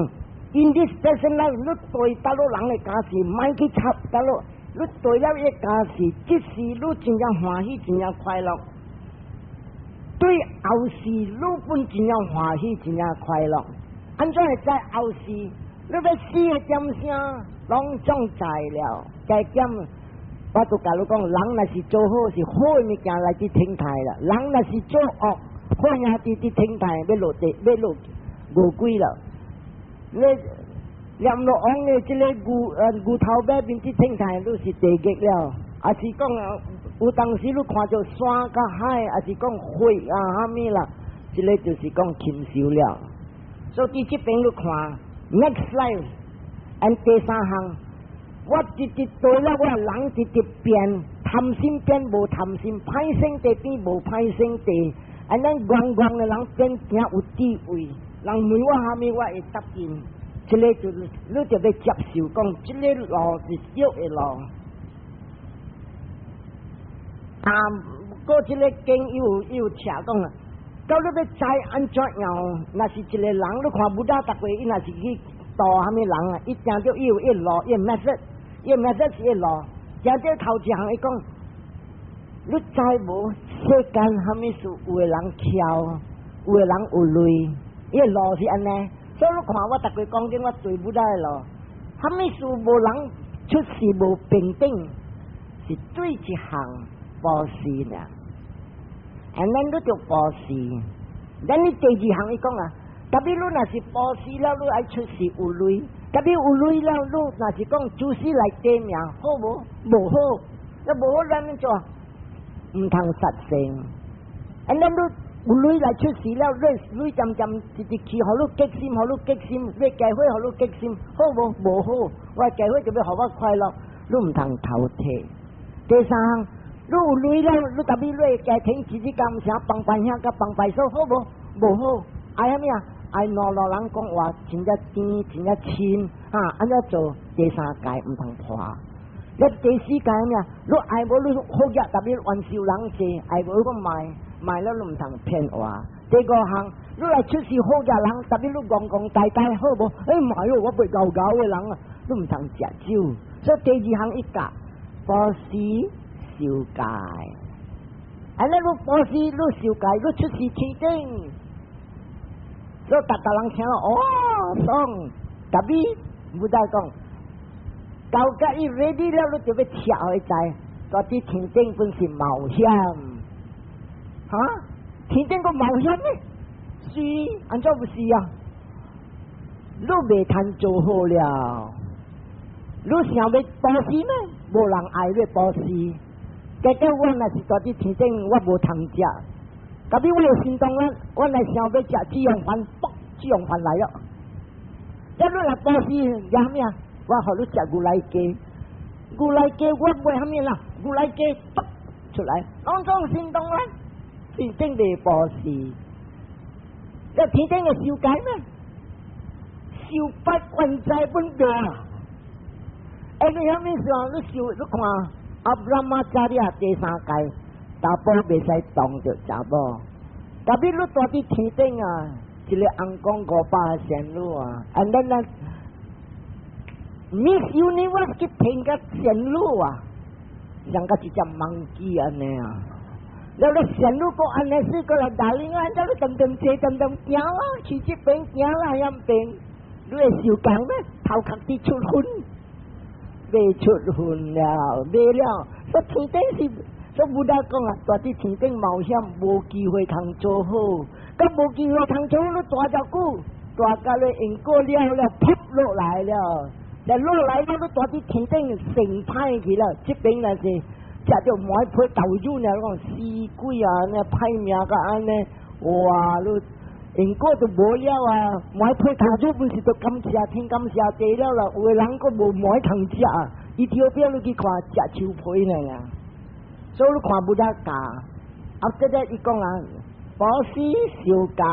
，in this present life，你對倒落人的加持，莫去插倒落，你對了伊加持，這世你真正歡喜，真正快樂。對後世你本真正歡喜，真正快樂。按怎會知後世？你欲死的點聲，攏總知了。加減，我都共你講，人若是做好是好的物件來佇天台啦，人若是做惡，好兄弟佇天台欲落地，欲落餓鬼了。你閻羅王的這个牛頭馬面佇天台，你是地獄了。抑是講啊，有當時你看著山佮海，抑是講火啊，啥物啦，這个就是講禽獸了。所以佇這邊你看，next life，and 第三項，我直直對了我人直直變，貪心變無貪心，歹性地變無歹性地，and 咱戇戇的人變誠有智慧，人問我啥物，我會答應。這个就是你就欲接受，講這个路是對的路。啊，過這个經又寫講啊，到你欲知按怎樣，若是一个人，你看 Buddha 逐擺，伊若是去度啥物人啊，伊定著伊有一路，伊 method，伊 method 是一路。定著頭一項伊講，你知無世間啥物事有的人巧，有的人有鐳，伊的路是按呢。所以你看我逐擺講緊我對 Buddha 的路，啥物事無人出世無平等，是對一項布施爾。And then 你著布施，咱你第二項伊講啊，特別你若是布施了，你愛出世有鐳；特別有鐳了，你若是講祖師來短命，好無？無好，那無好咱按怎？毋通殺生。And then 你有鐳來出世了，你鐳漸漸直直去，予你激心，予你激心，你機會予你激心，好無？無好，我機會就欲予我快樂，你毋通偷提。第三項，你有鐳了，你特別你家庭直直感謝幫拜兄佮幫拜嫂，好無？無好，愛啥物啊？愛兩路人講話真正甜，真正親，哈，按怎做？第三戒毋通破。你第四戒啥物啊？你愛無你好額特別冤仇人濟，愛無你賣賣了你毋通騙話。第五項，你來出世好額人，特別你戇戇呆呆好無？欸，莫喲，我袂𠢕𠢕的人啊，你毋通食酒。所以第二項伊教布施受戒，按呢你布施你受戒，你出世天頂。所以逐逐人聽了，哦，爽！特別 Buddha 講，到甲伊 ready 了，你就欲跳去知，蹛佇天頂本是冒險，哈？天頂閣冒險呢？是，按怎毋是啊？你袂通做好了，你想欲布施咩？無人愛你布施。結果我若是蹛佇天頂，我無通食。特別我有心動啦，我若想欲食這樣飯，卜，這樣飯來了。一你若布施，啥物啊？我予你食牛奶雞，牛奶雞我賣啥物啦？牛奶雞卜出來，攏總心動啦。天頂袂布施，這天頂會受戒咩？受八關齋本命啊！欸，你啥物時候你受？你看阿 Brahmacariya 第三戒，查埔袂使動著查某。特別你蹛佇天頂啊，一个翁講500仙女啊，and then 咱 Miss Universe 去評個仙女啊，像個一隻 monkey 按呢啊。了你仙女閣按呢是過來 darling 啊，叫你頓頓坐頓頓行啦，去這邊行啦，遐邊，你會受共咩？頭殼佇出粉，未出粉了，未了。所以天頂是，所以 Buddha 講啊，蹛佇天頂冒險，無機會通做好，佮無機會通做好，你蹛遮久，蹛甲你因果了了，噗落來了，若落來了，你蹛佇天頂成歹去了，這邊若是食著糜皮豆乳爾，講死鬼啊！那歹命甲按呢，哇！你因果就無了啊！糜皮豆乳本是都感謝天感謝地了啦，有的人閣無糜通食啊！伊條邊你去看食樹皮呢啊！所以你看 Buddha 教，啊，這個伊講啊，布施受戒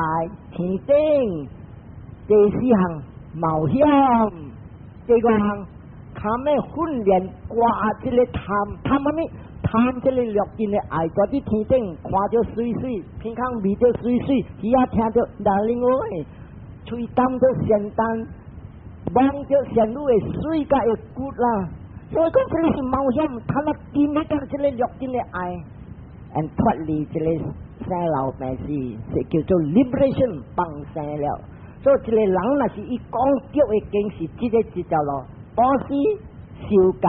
天頂，第四項冒險，第五項堪欲訓練掛這個貪貪啥物？貪這個六根的愛，蹛佇天頂看著媠媠，鼻孔聞著媠媠，耳仔聽著 darling 喂，喙擔著仙丹，望著仙女的媠佮會骨啦。所以講這個是冒險，貪啊掂彼個這個六根的愛，and 脫離這個生老病死，是叫做 liberation 放生了。所以一個人若是伊講對的經是這個這條路，布施受戒。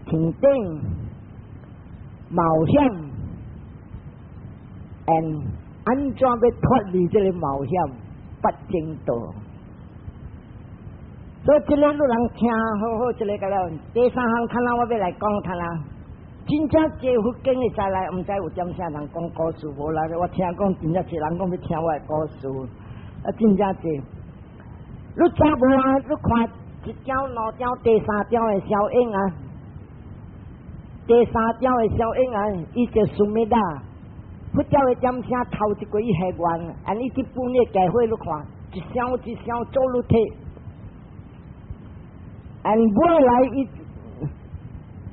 天頂冒險，and 按怎欲脫離這個冒險不正道？所以這个你人聽好好，這个個了。第三項，看啦，我欲來講，看啦，真正濟佛經的再來，毋知有點啥人講故事無啦？我聽講真正濟人講欲聽我的故事，啊，真正濟。你知無啊？你看一張、兩張、第三張的小影啊！第三張的小影啊，伊就 Sumedha，佛教的點聲頭一過伊下願，按伊去本的教會你看，一箱一箱做你睇，按尾來伊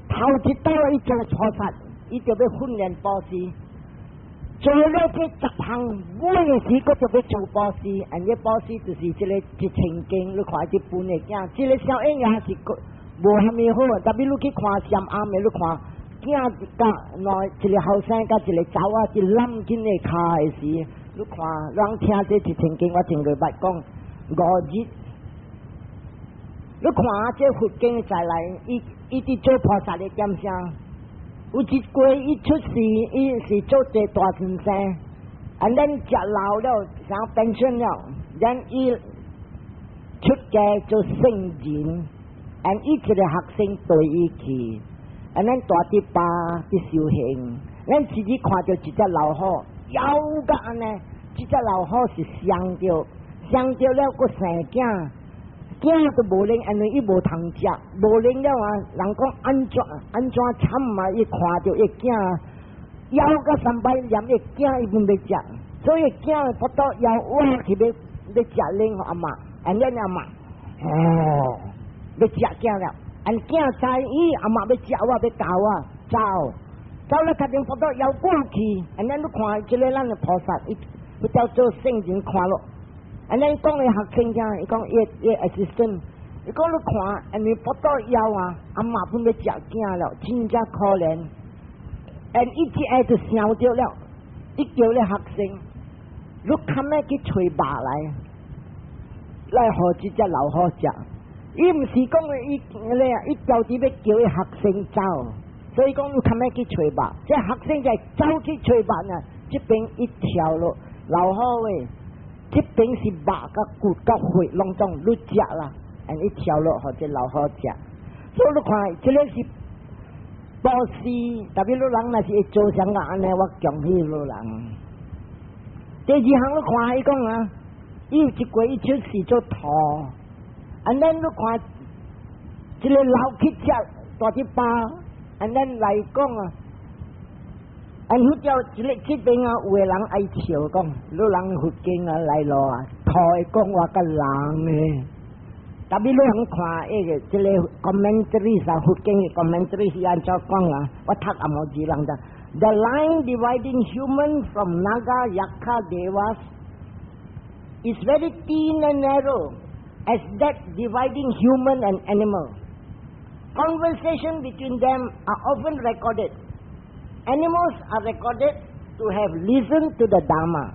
頭一道伊做菩薩，伊就欲訓練布施，做了這十項，尾的時閣就欲做布施，按這布施就是這個一千經，你看這本的囝，這個小嬰兒是無蝦米好，特別你去看禪暗的，你看。囝佮兩一個後生佮一個查某仔，一攬緊的跤的時，你看人聽這一千經，我前個捌講五日。你看這佛經再來，伊伊佇做菩薩的點聲，有一過伊出世，伊是做這大先生，啊，咱食老了，想 pension 了，咱伊出家做聖人，按伊一個學生對伊去。啊！咱蹛佇壩佇修行，咱自己看著一隻老虎，枵甲按呢，這隻老虎是傷著，傷著了，閣生囝，囝都無能，因為伊無通食，無能了啊！人講按怎按怎慘啊！伊看著伊囝，枵甲三擺，連伊囝伊拢欲食，所以囝腹肚枵挖去欲欲食奶予阿嬤，按呢阿嬤，哦，欲食囝了。按囝知伊阿嬤欲食我，欲咬我，走走了，較陣佛陀枵過去，按呢你看，這個咱的菩薩，伊佛教做聖人看咯。按呢伊講的學生聽，伊講伊伊 assistant，伊講你看，因為腹肚枵啊，阿嬤本欲食囝了，真正可憐。按伊一下就想著了，伊叫咧學生，你較欲去揣肉來，來予這隻老虎食。伊毋是講伊咧，伊家己欲叫伊學生走，所以講你較欲去揣肉，這學生就走去揣肉呢。這邊一跳落老虎喂，這邊是肉佮骨佮血攏總你食啦，按伊跳落予這老虎食。所以你看，這個是布施，特別你人若是會做啥個按呢，我恭喜你人。第二項你看伊講啊，伊有一過伊出世做兔。按咱你看，這個老乞食蹛佇壩，按咱來講啊，按佛教這個這邊啊，有的人愛笑講，你人佛經啊來咯啊，兔會講話佮人呢。特別你通看彼個這個 commentary 啥佛經的 commentary 是按怎講啊？我讀紅毛字人就，The line dividing human from Naga Yakkha Devas is very thin and narrow, as that dividing human and animal. Conversation between them are often recorded. Animals are recorded to have listened to the Dharma.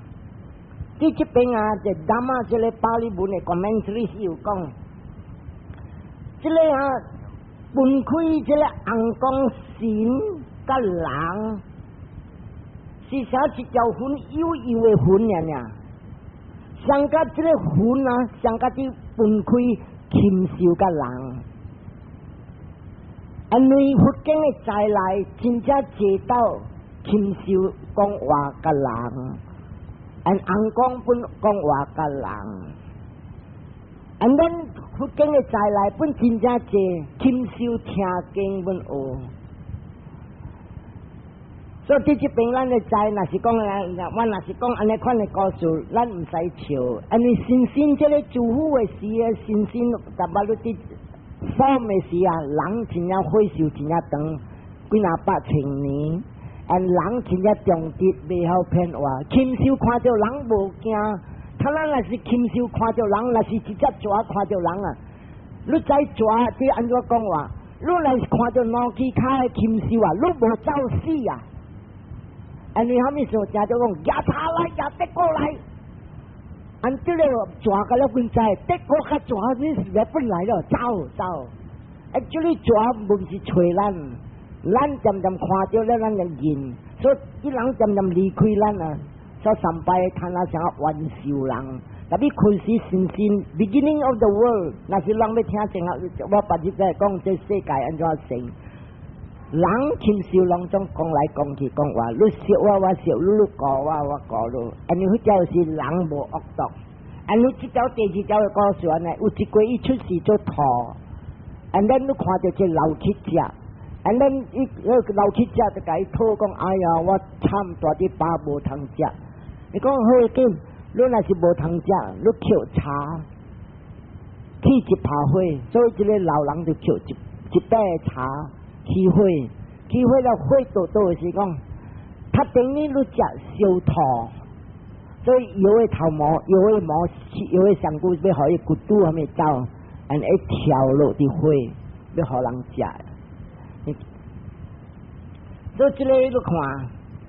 佇這邊啊，這 Dhamma 這個巴利文的 commentary 是有講，這個啊分開這個尪公神佮人，是啥一條雲幼幼的雲爾爾。相佮這個雲啊，相佮佇分開禽獸佮人，因為佛經的再來真正濟到禽獸講話佮人，按尪公本講話佮人，按咱佛經的再來本真正濟禽獸聽經本學。所以佇這邊咱的知，若是講我若是講按呢款的故事，咱毋使笑，因為神仙這個祝福的時啊，神仙特別你佇放的時啊，人真正歲壽真正長，幾若百千年，按人真正忠直，袂曉騙話。禽獸看著人無驚，他咱若是禽獸看著人，若是一隻蛇看著人啊，你知蛇佇按怎講話？你若是看著兩支跤的禽獸啊，你無走死啊！因為蝦米事？誠就講，舉叉來，舉得過來。按這個蛇個了本知，得過較蛇你是來本來了，走走。Actually 蛇毋是揣咱，咱漸漸看著了，咱就認，所以伊人漸漸離開咱啊。所以上擺看那啥冤仇人，特別開始神仙 beginning of the world，若是人欲聽正啊，我別日再講這世界按怎成。人禽獸攏總講來講去講話，你笑我，我笑你；你告我，我告你。因為彼條是人無惡毒，因為這條第二條的故事按呢，有一過伊出世做兔，and then 你看著這老乞食， And then 伊老去食就共伊討講，哎呀，我慘蹛佇巴無通食。伊講好緊，你若是無通食，你抾柴起一拍火，所以這个老人就抾一塊柴起火，起火了火倒倒的時講，較等於你食燒土，所以藥的頭毛、藥的毛、藥的香菇欲予伊骨拄啥物走，按呢跳落佇火，欲予人食。所以這个你看，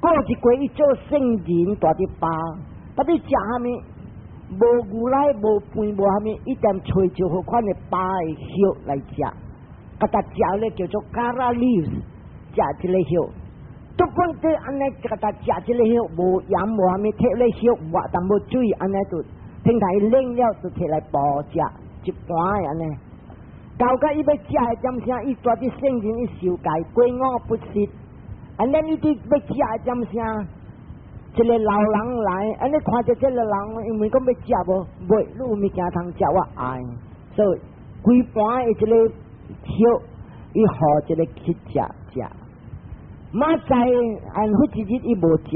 過一過伊做聖人蹛佇巴，特別食啥物，無牛奶、無飯、無啥物，伊踮揣一號款的巴的葉來食，共他食咧叫做 Kara leaves，食這个葉。都本底按呢，共他食這个葉，無鹽無啥物，摕咧葉抹淡薄水，按呢就聽睇伊冷了，就摕來煲食，一盤的按呢。到甲伊欲食的點聲，伊蹛佇聖人伊受戒，過午不食。按呢伊佇欲食的點聲，一个老人來，按呢看著這个人，因為講欲食無？袂，你有物件通食我愛，所以規盤的這个葉，伊予這个去食食。明仔按彼一日伊無食，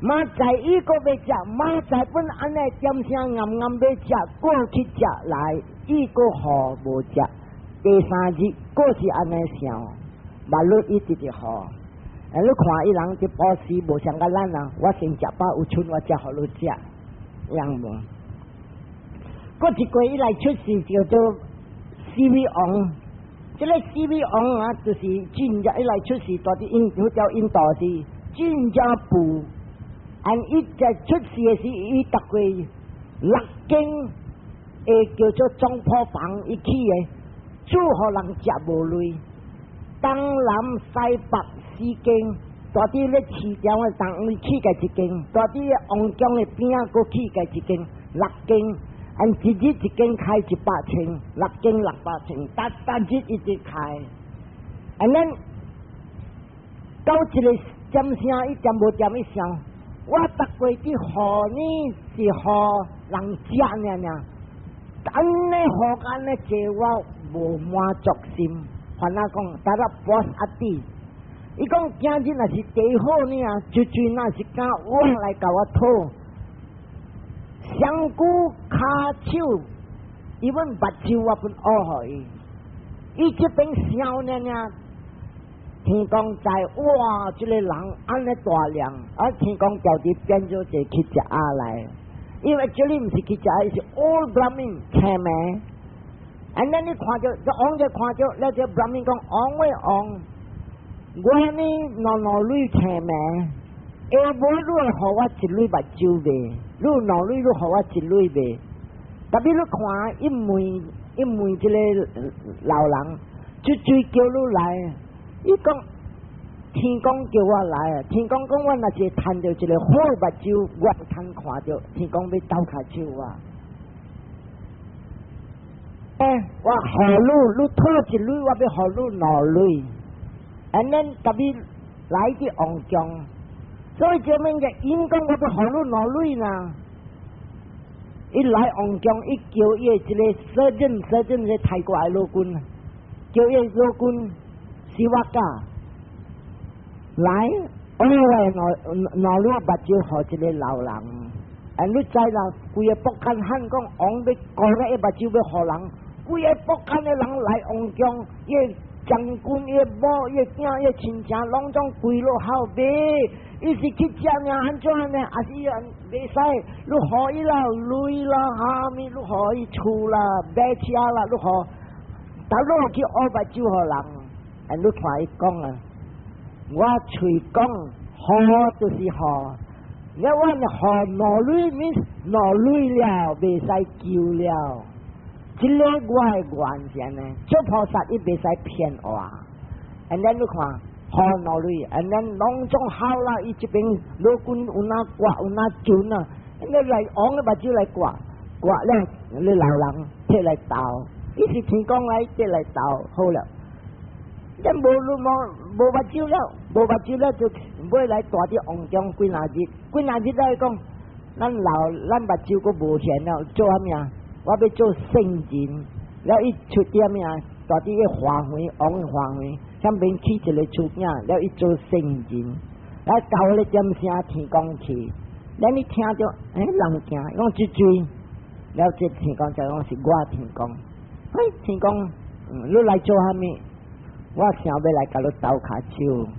明仔伊閣欲食，明仔本按呢點聲暗暗欲食，閣去食來，伊閣予無食。第三日閣是按呢想，目睭伊直直予。啊！你看伊人佇布施無像佮咱啊，我先食飽有剩我才予你食，樣無？閣一過伊來出世叫做四位王，這个四位王啊，就是真正伊來出世，蹛佇印佛教印度是真正富。按伊在出世的時，伊逐過六間會叫做總鋪房，伊起的，煮予人食無累，東南西北四間，蹛佇咧市場的東位起家一間，蹛佇王宮的邊仔閣起家一間，六間，按一日一間開100千，六間600千，逐逐日一直開。按咱到一个點聲，伊點無點伊想，我逐過佇予呢是予人食爾爾，按呢予按呢濟我無滿足心，番仔講，逐個 puas hati。伊講今日若是茶好呢啊，就算若是敢我來共我討，雙骨跤手，伊阮目睭我本烏予伊。伊這邊想爾爾，天公知哇，這个人按呢大量，啊天公調佇變做一個乞食仔來，因為這裡毋是乞食仔，是 old Brahmin 青名。按呢你看著，這王就看著，了這 Brahmin 講王喂王。我呢兩兩蕊青糜，下晡你會予我一蕊目睭未？你有兩蕊，你予我一蕊未？特別你看，伊問伊問這个老人，就追叫你來，伊講天公叫我來啊！天公講我若是趁著一个好目睭，我會通看著天公欲鬥跤手我。欸，我予你，你討一蕊，我欲予你兩蕊。And then 特別來佇王宮，所以這物嘅因講我欲予你兩蕊啦。伊來王宮，伊叫伊的一個 surgeon，surgeon 是泰國的老君，叫伊老君西瓦嘎來，我兩兩蕊目睭予一个老人。啊，你知啦，規个北漢漢講王欲割咧，目睭欲予人，規个北漢的人來王宮，伊將軍、伊某、伊囝、伊親情，攏總跪落後尾，伊是去食爾，按怎按呢？抑是伊袂使，你予伊啦，鐳啦，蝦米，你予伊厝啦，買車啦，你予，但你去烏目睭予人，啊，你看伊講啊，我喙講予就是予，你我予兩蕊，means 兩蕊了，袂使救了。這个我的願是按呢，做菩薩伊袂使騙話。And then 你看，予兩蕊，and then 攏總好啦，伊這邊老君有哪割有哪準啊，你來王的目睭來割，割了你老人摕來鬥，伊是天公來摕來鬥好了。你無你無無目睭了，無目睭了就尾來蹛佇王宮幾若日，幾若日來講，咱老咱目睭閣無現了，做啥物啊？我欲做聖人，了伊出點物啊？蹛佇個花園，王的花園。上邊起一個厝囝，了伊做聖人，來到咧點聲天公去，咱你聽著，人行，講這水，了這天公就講是我天公，哎，天公，你來做啥物？我想欲來共你鬥跤手。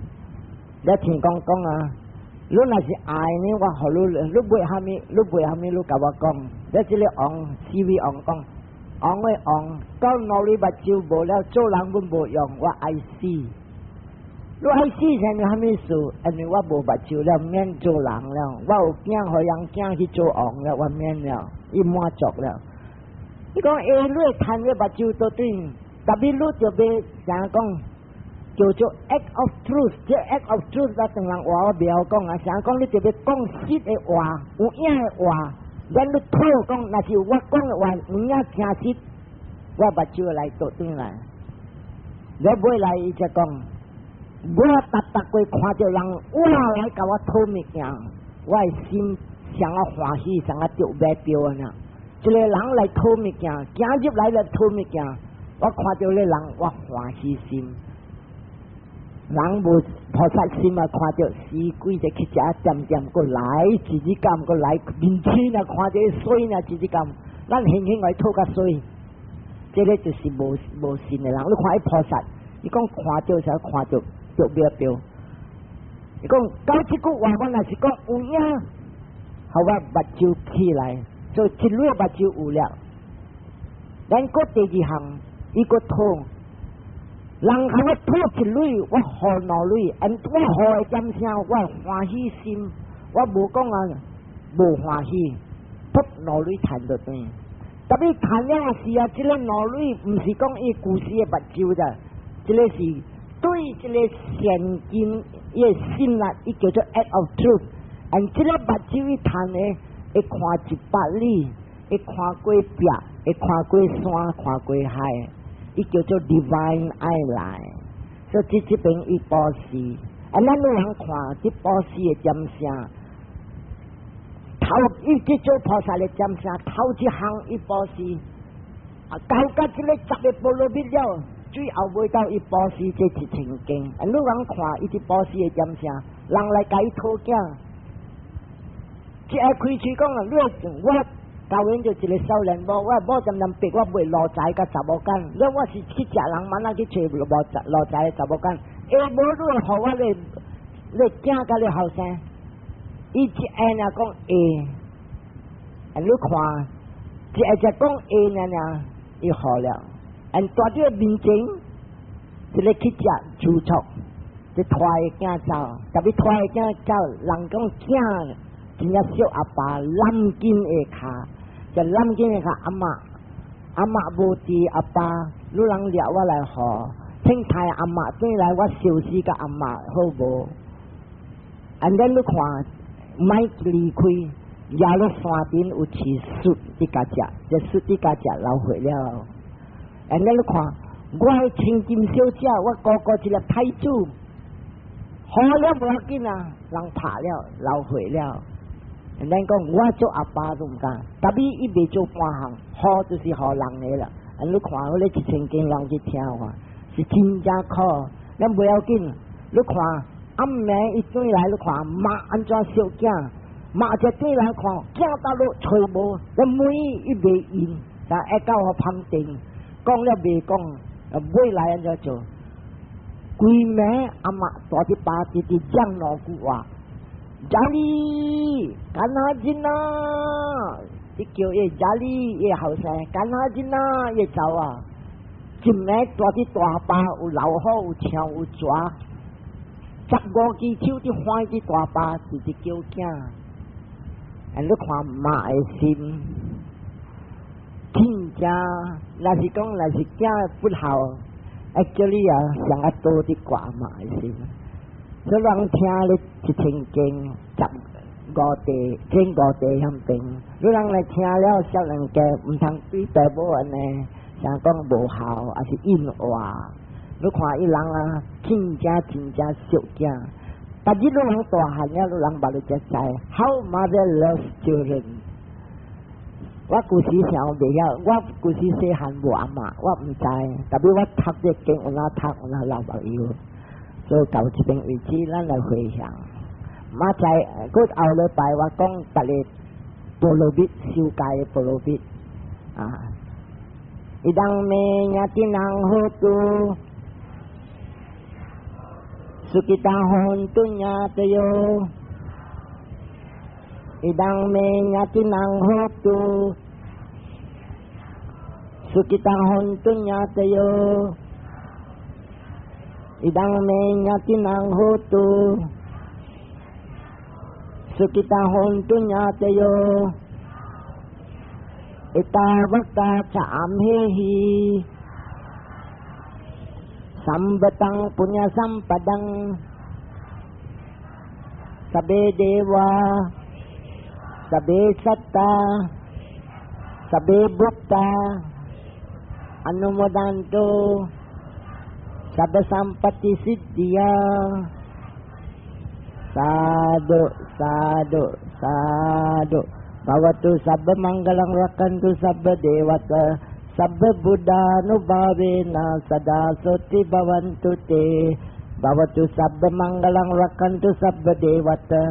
了天公講啊，你若是愛呢，我予你，你欲啥物？你欲啥物？你共我講。了這個王，四位王講，王的王，到兩蕊目睭無了，做人阮無用，我愛死。你愛死是啥物事？因為我無目睭了，免做人了。我有囝，予人囝去做王了，我免了，伊滿足了。伊講，欸，你會趁你目睭倒轉，特別你就欲啥講？叫做 act of truth，這 act of truth 我當人話我袂曉講啊，啥講你就欲講實的話，有影的話，咱你討講，若是我講的話有影誠實，我目睭來倒轉來。了尾來伊才講，我逐逐過看著人我來共我討物件，我的心相啊歡喜，相啊著馬票按呢。一個人來討物件，行入來來討物件，我看著咧人，我歡喜心。人無菩薩心啊，看著死鬼就去食，漸漸閣來，一日甘閣來，面青啊，看著水啊，一日甘，咱輕輕來討較水，這個就是無無信的人。你看伊菩薩，伊講看著啥看著著目標。伊講講這句話，我若是講有影，予我目睭起來，所以一蕊目睭有了。咱閣第二項，伊閣討。人予我討一蕊，我予兩蕊，and 我予的點聲，我歡喜心，我無講啊，無歡喜，噗兩蕊趁倒轉。特別趁了時啊，這個兩蕊毋是講伊舊時的目睭咋，這個是對這個善根伊的心力，伊叫做 act of truth。and 這個目睭伊趁的，會看100里，會看過壁，會看過山，看過海。伊叫做 divine eye 來，所以這這邊伊布施，啊，咱有人看這布施的點聲，頭伊這做菩薩的點聲，頭一項伊布施，啊，到甲這個十個波羅蜜了，最後尾到伊布施這一千間，啊，你人看伊這布施的點聲，人來共伊討囝，這下開喙講啊，你我。教阮就一個少年某，我某漸漸逼我賣奴才佮查某囝，了我是去食人，嘛哪去揣奴才奴才查某囝？欸，無你會予我咧咧囝佮你後生，伊一下爾講會，啊你看，一下只講會爾爾，伊予了，and 蹛佇面前，一個去食豬錯，就拖伊囝走，特別拖伊囝走，人講囝真正惜阿爸攬緊的跤。就攬緊的跤阿嬤，阿嬤無佇阿爸，你人掠我來予，請太阿嬤轉來，我相思佮阿嬤好無？and then 你看，莫離開，耶魯山頂有飼狒佇共食，這狒佇共食流血了。and then 你看，我的千金小姐，我哥哥一個太子，予了無要緊啊，人拍了流血了。咱講我做阿爸都毋敢，特別伊袂做半項，予就是予人的啦。啊，你看我咧一千間人去聽話，是真正苦。咱無要緊，你看暗暝伊轉來，你看媽按怎惜囝，媽一轉來看囝倒落揣無，你問伊袂應，但會到予判定，講了袂講，尾來按怎做？規暝阿嬤蹛佇巴直直講兩句話。家裡干哈子啊？你叫伊家裡伊後生，干哈子啊？伊走啊！一暝蹛佇大巴，有老虎，有槍，有蛇，15支手佇翻佇大巴，直直叫囝。啊，你看媽的心，真正，若是講若是囝不孝，啊叫你啊上啊倒佇掛媽的心。所以人聽咧一千經十五地，千五地遐邊，你人來聽了，少年家毋通對爸母按呢，想講無孝，抑是應話。你看伊人啊，真正真正惜囝。但是你人大漢了，你人捌你才知，How mother loves children。我舊時想袂曉，我舊時細漢無阿嬤，我毋知，特別我讀這經有哪讀有哪流目油，所以到這邊為止，咱來回向。明仔載，閣後禮拜我講別个波羅蜜，修戒的波羅蜜啊。อิทัง เม ญาตีนัง โหตุ สุขิตา โหนตุ ญาตโย อิทัง เม ญาตีนัง โหตุ สุขิตา โหนตุ ญาตโย อิทัง เม ญาตีนัง โหตุ สุขิตา โหนตุ ญาตโย เอตาวตา จะ อัมเหหิ สัมปตัง ปุญญสัมปดัง สัพเพเทวา สัพเพสัตตา สัพเพพุทธา อนุโมทันตุ สัพพสัมปติสิทธิยา สาธุสาธุสาธุ ภวตุ สัพพมังคลัง รักขันตุ สัพพเทวตา สัพพพุทธานุภาเวนะ สดา โสติ ภวันตุเต ภวตุ สัพพมังคลัง รักขันตุ สัพพเทวตา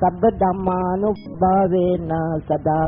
สัพพธัมมานุภาเวนะ สดา